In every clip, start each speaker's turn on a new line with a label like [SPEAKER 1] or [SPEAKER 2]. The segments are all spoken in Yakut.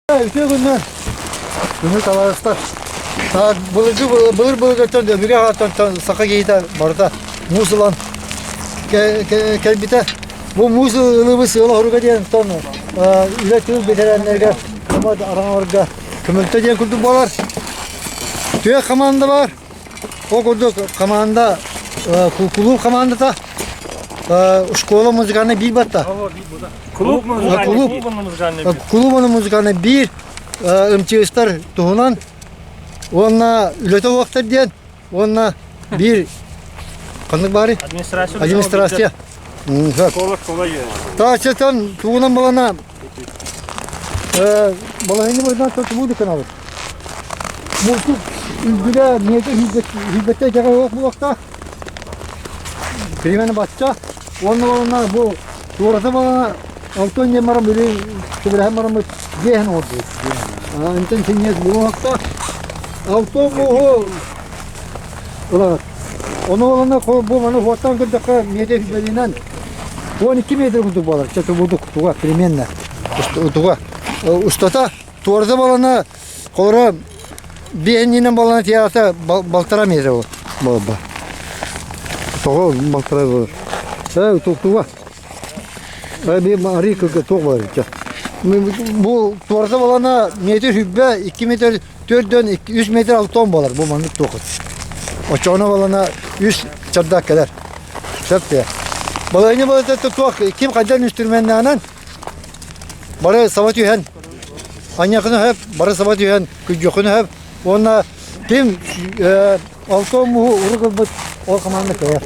[SPEAKER 1] Үтүө күннэр, күнү табаарыстар. Былыргы былыр былыргыттан өбүгэ аҕаттан саха киһитэ барыта муус ылан кэлбитэ. Бу муус ылыыбыт сыала-соруга диэн тон үлэ тыыл бэтэрээннэригэр араҥаларга көмөлтө диэн курдук буолар. Түөрт хамаанда баар. Ол курдук хамаанда кулууп хамаандата школа музыкальнай биир батта.
[SPEAKER 2] Клуб
[SPEAKER 1] Клуб клуб музыкальный биир МЧСтар туһунан уонна үлэтэ уохтар диэн уонна биир ханнык баарый?
[SPEAKER 2] Администрация.
[SPEAKER 1] Администрация.
[SPEAKER 2] Школа, школа.
[SPEAKER 1] Таачатан тугунан балана балаһыны быһынан тутулуу дыканабыт. Бултук үрдүгэ миэтэ хүйбэттэ дьаҕа суох буолуохтаах. Примерно бачча. Уонна балана бу туората балана алтан диэн баран били сөбүлэһэн бараммыт дьиэһин оҥордубут. Антон синньиэс буолуохтаах. Алтан мууһу ылаҕыт. Ону балана бу маны хуоттаан көрдөххө миэтэ хүйбэлинэн 12 метр курдук буолар. Чэ тубудук туга примерно туга устата туорда балана холоро биэһиннинэн балана тиэрата балтара метр буолба. Тоҕо балтара буолар. Э туга. Э би арый туох бар Бу туорда балана метр хүббэ 2 метр төрдөн 3 метр алтон болар бу маннык туохут. Очоно балана үс чардак кэлэр. Сөп дии. Балайны балата туох ким хайдан инструменнанан бары саба түһэн аньакыны хөп бары саба түһэн күдьүөхүнү хөп уонна ким алтон муһу урук ылбыт ол команда кыайар.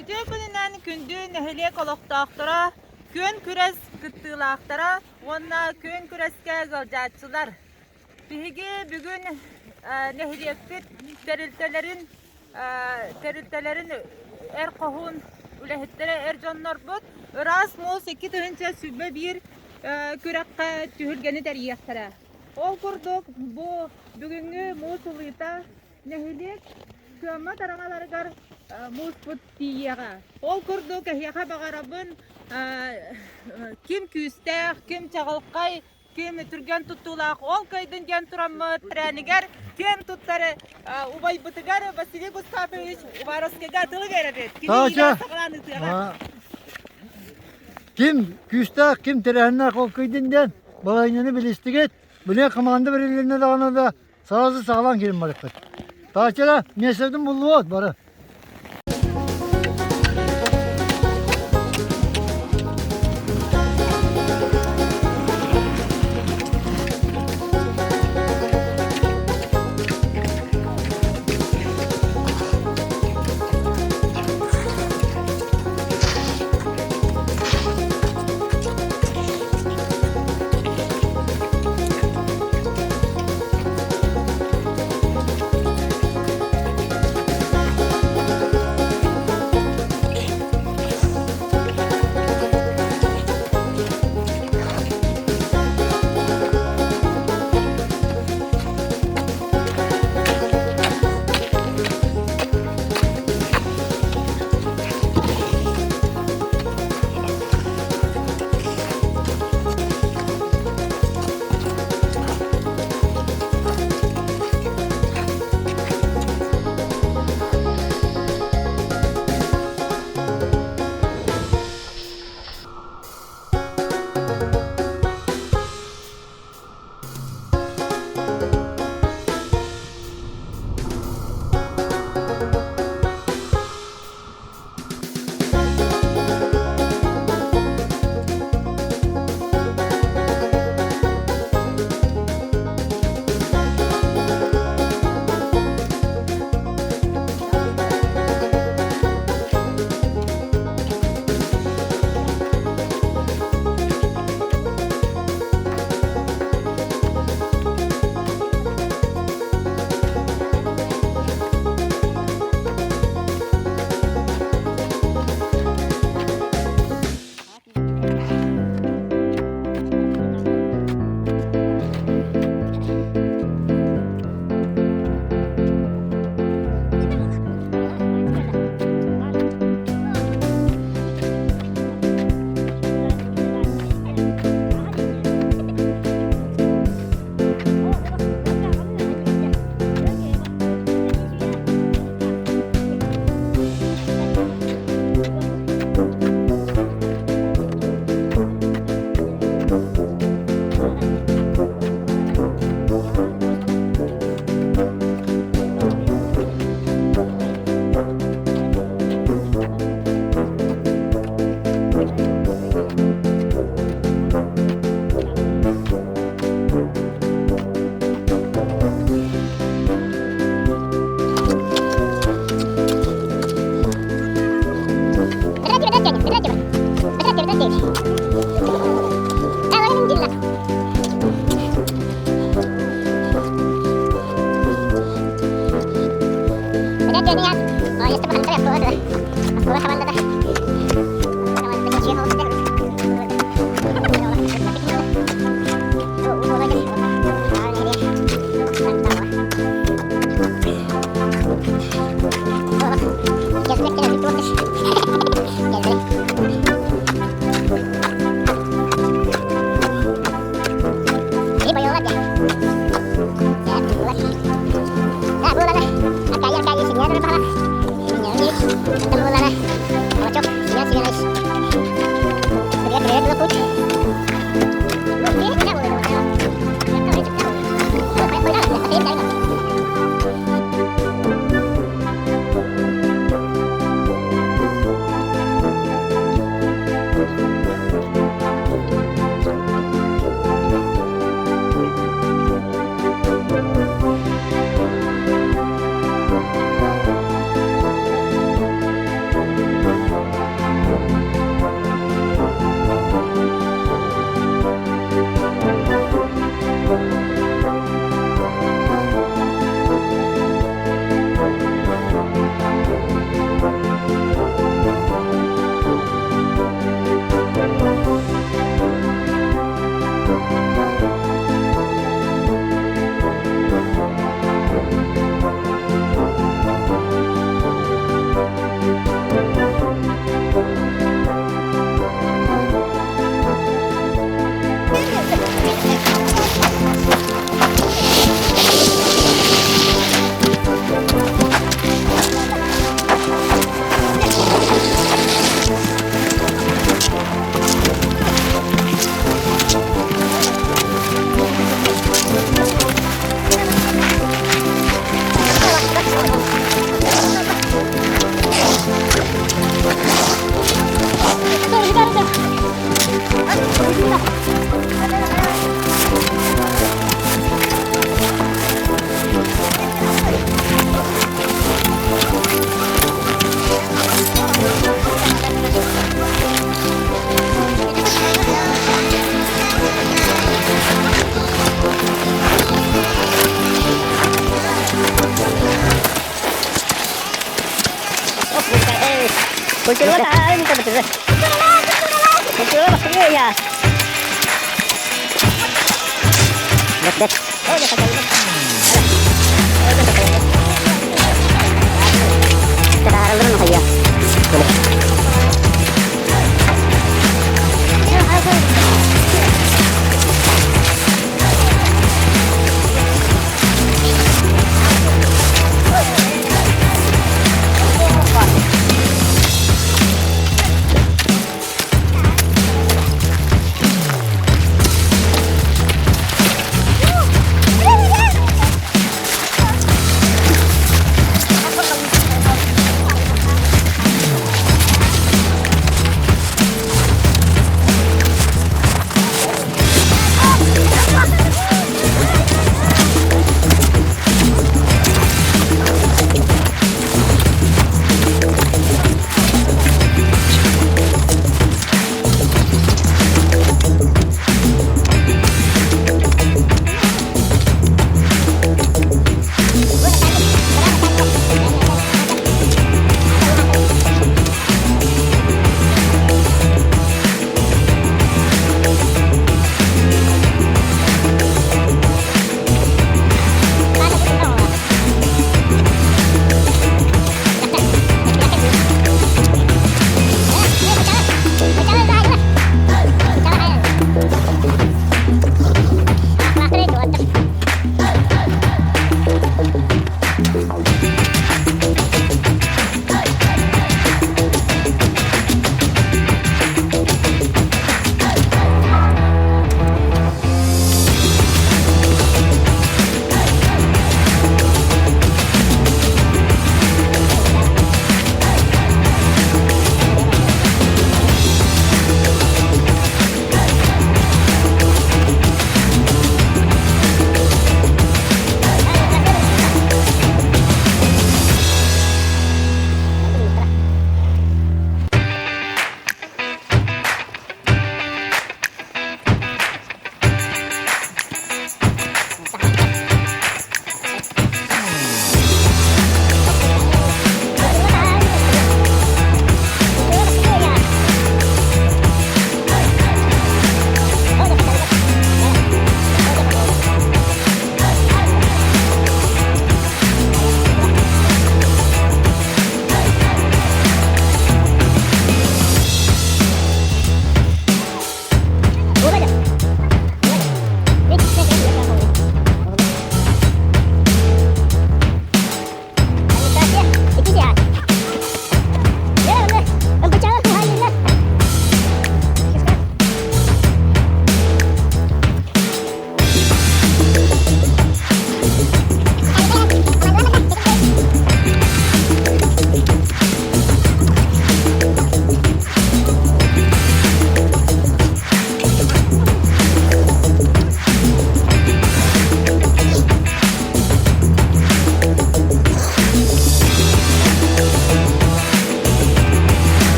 [SPEAKER 3] Үтүө күнүнэн күндү нэһилиэк олохтоохторо, күөн күрэс кыттыылаахтара уонна күөн күрэскэ ыалдьааччылар! Биһиги бүгүн нэһилиэкпит тэрилтэлэрин тэрилтэлэрин эр хоһуун үлэһиттэрэ эр дьоннорбут ыраас муус 2021 күрэххэ түһүлгэни тэрийиэхтэрэ. Ол курдук бу бүгүҥҥү муус ылыыта Нэһилиэк кыаммат араҥаларыгар мууспут тиийиэҕэ. Ол курдук эһиэхэ баҕарабын ким күүстээх, ким чаҕылхай, ким түргэн туттуулаах ол кыайдын диэн тураммыт тэрээнигэр киэн туттар убайбытыгар Василий Густавович Уваровскайга тылы биэрэбит. Кини иилээн саҕалаан ыытыаҕа.
[SPEAKER 1] Ким күүстээх, ким тэрээһиннээх ол кыйдын диэн балаһыанньаны билистигит. Билиэ команда бэрилиннэ даҕаны да Сразу саҕалаан киирин барыахпыт. Таачара миэстэтин буллубут бары.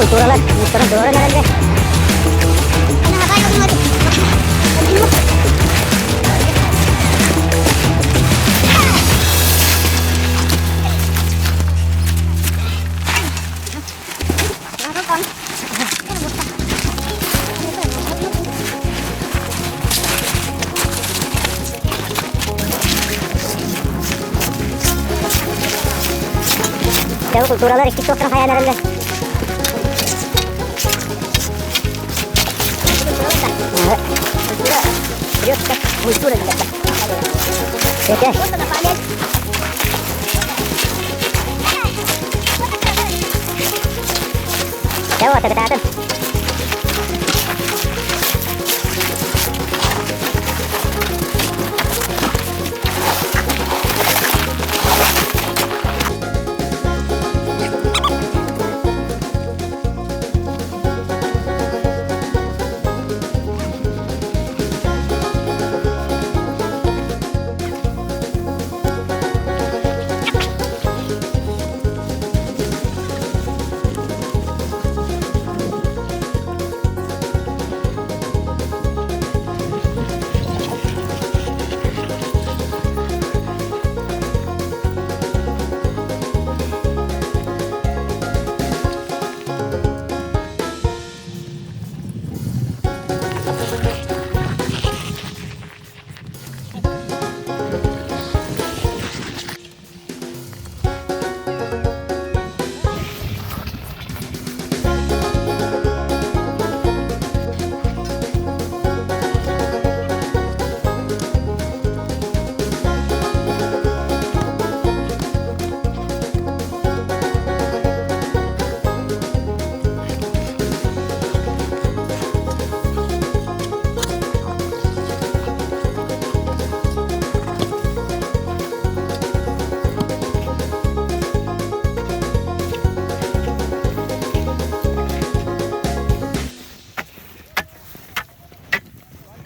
[SPEAKER 4] Культуралар мустарын туруоран эрэллэр. Культуралар икки тоқтан хайан эрэллэр. Культура. Культура.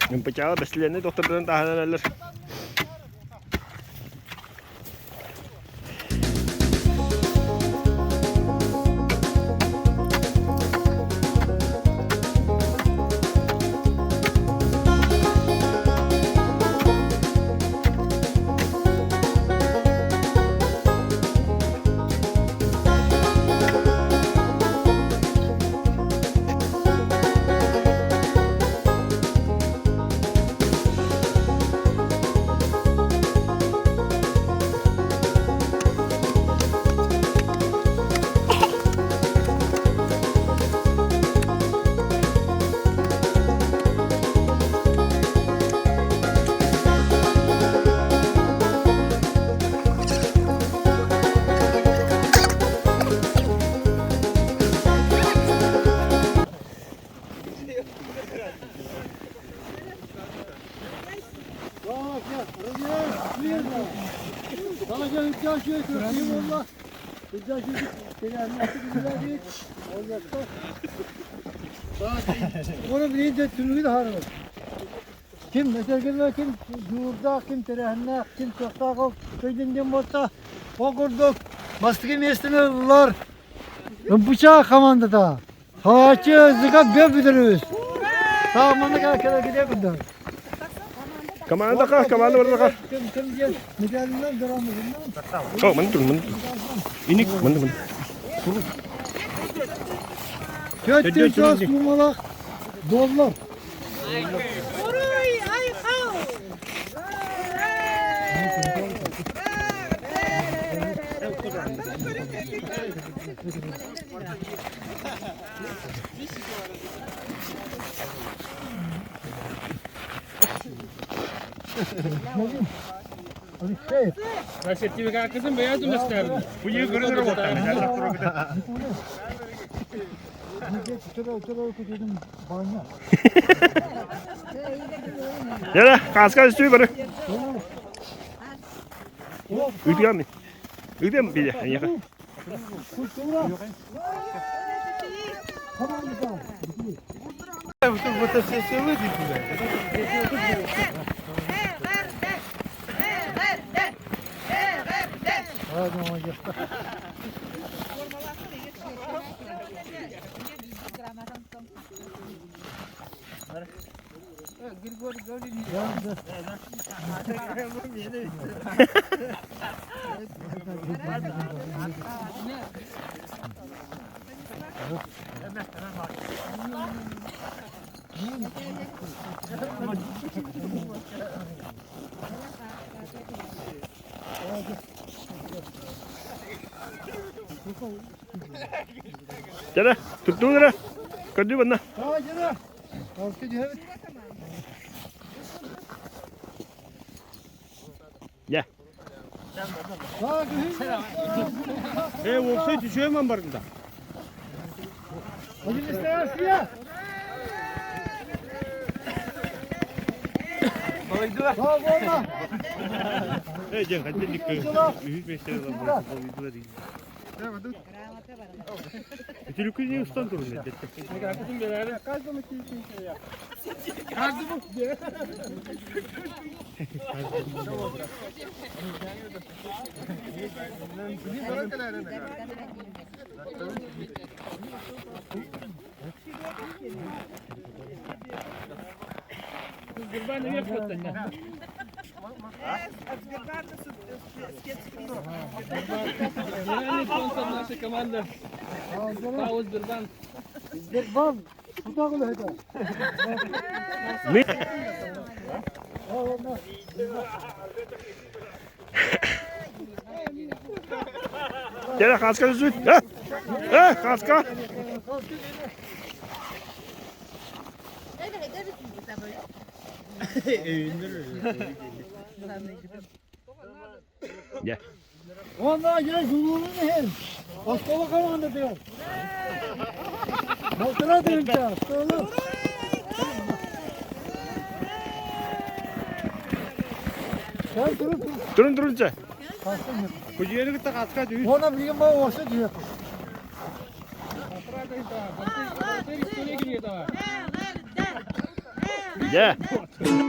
[SPEAKER 2] Ымпычаала бэстилиэннэй доктордарын таһынан эрэллэр.
[SPEAKER 1] Оны билигин түмүгү таһаарабыт. Ким этэргэнэ ким дьулуурдаах, ким тэрээһиннээх, ким кыахтаах ол көйдүн диэн буолта. Ол курдук бастакы миэстэни ыллылар Ымпычаах хамаандата. Хааччы ызыка бөп бүтэрүс. Тааманы кэлэ кэлэ курдук.
[SPEAKER 2] Команда ха, команда барда ха.
[SPEAKER 1] Ким ким диэн медалынан грамотынан.
[SPEAKER 2] О, маны тур, маны тур. Иник, маны маны.
[SPEAKER 1] Төттүн сөз кумалах доллар.
[SPEAKER 3] Уруй, айхал!
[SPEAKER 1] Алексей.
[SPEAKER 2] Yere, kaska üstü bari. Үтүөм. Үтүөм били. Эйиэхэ. Дьэ, туттуу эрэ. Көрдүү манна. Дьэ.
[SPEAKER 5] Э, уопсай түшүөм барында.
[SPEAKER 2] Э, дьэ, хантан диккэ. Үһүс миэстэни ылан балыйдылар. Үтүрүкү устан турун
[SPEAKER 1] Сбербанк. Куда это?
[SPEAKER 2] Дьэ, хаска түсүт. Э, хаска. Дьэ.
[SPEAKER 1] Онна дьэ жулуунун иһин. Оскуола командатыгар. Балтараа тыһыынча оскуола.
[SPEAKER 2] Турун турун чэ.
[SPEAKER 5] Кудьуйаны кытта хаска түһүс.
[SPEAKER 1] Уонна билигин баа уопсай түһүөх.
[SPEAKER 2] Дьэ.